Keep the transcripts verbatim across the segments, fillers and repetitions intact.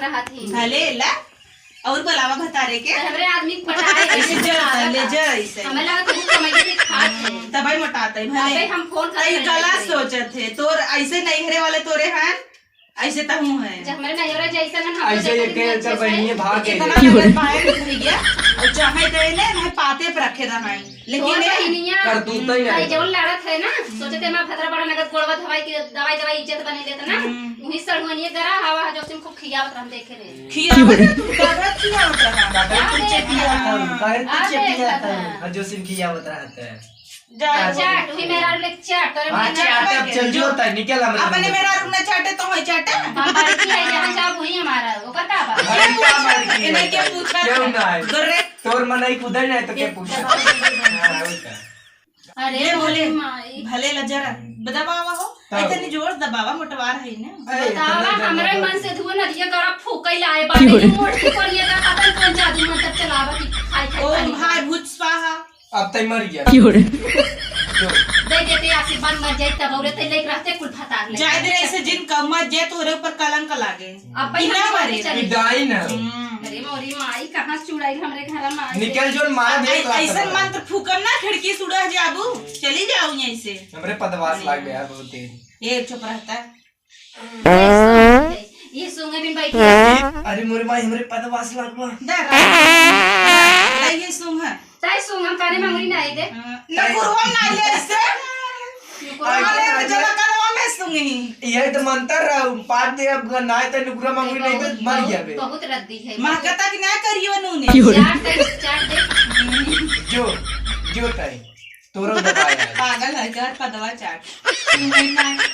रहत ही। भले ला, और बोलावा भतारे के। तो हमरे आदमी के पटाए ऐसे ऐसे जलता, ले लागत। जा ऐसे। हमें लगा तू कमाई के खात है। तबे मोटात है, भले। अबे हम फोन करते तई हैं गलत ऐसे। सोचत है, तोर ऐसे नैहरे वाले तोरे हैं, ऐसे तहूँ है। जब हमरे नैहरे जैसे ना, हम ऐसे तो एक जैसे एकर बहिनिये भाग गए। इतना नजर पाए भैया, और चाहे गए ने, ना पाते पर रखे रहा है। लेकिन तोर ये बहिनिया करतूत ही नहीं। जौन लड़त है ना, सोचे ते माँ भतरा बड़ा नगद गोड़वा दवाई के, दवाई, दवाई इज्जत बने लेत ना। हम्म। उही सड़ुअनिया गरा हवा है, जो सिम खूब खियावत रहन देखे रहे। खियावत रहे, तू का बात खियावत रहा? का बात खियावत रहा? काहे तू आ चेपिया देख था? रहा। और जो सिम खियावत रहा था। जा, चाट, उही मेरा ले चाट, तोरे हाँ, मेरा चाट, ले अब चल जो, तय निकल हमरे अपने अंदर। मेरा रुकना चाटे तो है चाटे। हम बड़की है, जहाँ जाओ वही हमारा, ओकर का बात? अरे, का बड़की है? इन्हें के पूछा क्यों था? ना है? गोरे। तोर मनई खुदे नहीं तो के पूछा? हाँ, और का? अरे ये बोले, माई। भले ला जरा दबावा हो। तब। इतनी जोर दबावा, मोटवार है ना। अरे, बतावा, इतना हमरे दबावा। मन से धुआं नदिया गरा फूके लाए बाटे। क्यों रे? मोटकी पर ये का पता कौन जादू मंत्र चलावा कि खाई खाई ओ पानी। भाई, भूत स्वाहा। अब तई मर गया। क्यों रे? जो। दे देते आशीर्वाद, मर जाए तब, औरत लेके रहते कुल फतार ले। जाए दे, ऐसे जिन कम मर जाए, तोरे ऊपर कलंक लागे। अब बिना बिना मरे। मरे चले। पिटाई ना। हम्म। अरे मोरी माई, कहाँ से चुड़ाई हमरे घर में आई? निकल जो, मार दे, ऐ-, एक लात ऐसन मार। मंत्र फूकम ना, खिड़की से उड़ा जाबू, चली जाऊ यहीं से। हमरे पदवास लाग गया बहुत तेज। ये चुप रहता है। ये सूंघे बिन बैठी है। अरे मोरे माई, हमरे पदवास लाग बा। दा, दा, ये सूंघ। चाहे सूंघ, हम काने मंगरी ना आई दे। हाँ, ना कुरुआ ना ले इससे। अरे, जरा कनवा में सूंघी। यही तो मंत्र रहा, पाद दे अब ना आए तो नुकरा मंगरी नहीं तो मर गया बे। बहुत रद्दी है। महकता कि ना करियो नूने। चाट दे, चाट दे। जो, जो तय। तोरो दबाया है। पागल है, जहर पदवा चाट।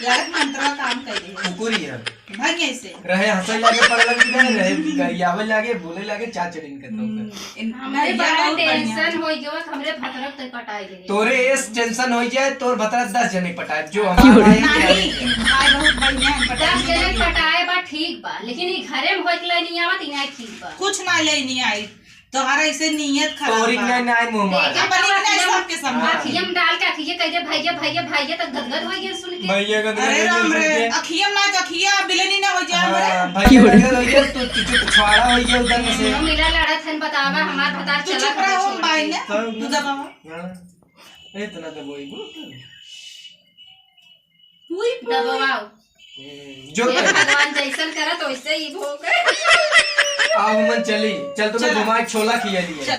लागत मंत्रवा काम कर दे। कुकुरी है। भाग यहीं से। रहे हंसे लागे पगला की तरह, रहे गरियावे लागे, बोले लागे, चार चटिन के तो। हम्म, इन-, हमारे भैया बड़ा बहुत बढ़िया। Tension हो गया, हमरे भतरक तक पटाई गई। तोरे एस tension हो जाए, तोर भतरा दस जने पटाए, जो हमारा क्यों? भाई नहीं, भाई बहुत बढ़िया है, पटाई दस जने नहीं। पटाए बा, ठीक बा, लेकिन ई घरे में होइक ले नहीं आवत, ई नहीं ठीक बा। कुछ ना ले नहीं आई। तोहरा ऐसे नीयत खराब तोरी बा। नहीं, नहीं, मुंह मार। देखा अपनी बा, नहीं अखियम, सबके सामने। हाँ। अखियम डाल के अखिये कह दे, "भैया, भैया, भैया," तो गदगद हो गया सुन के। भैया गदगद अरे हो गया राम सुन रे, के। अखियम ना तो अखिया, बिलेनी ना हो जाए हाँ, हमरे। भैया क्यों रे? गदगद हो गया, तू, तू चुप छुआड़ा हो गया उधर में से। हम मिला लड़ा थन बतावा, हमार भतार तू चला चुप रहो, भाई ने। तब तू दबावा। हाँ। इतना तो वही बोलता है। हुई, हुई। दबवाओ। हम्म, जो हे कर। भगवान जैसन करत वैसे ही भोग। अब मन चली, चल तुम्हें चला। घुमाए छोला खिया दिए। चल,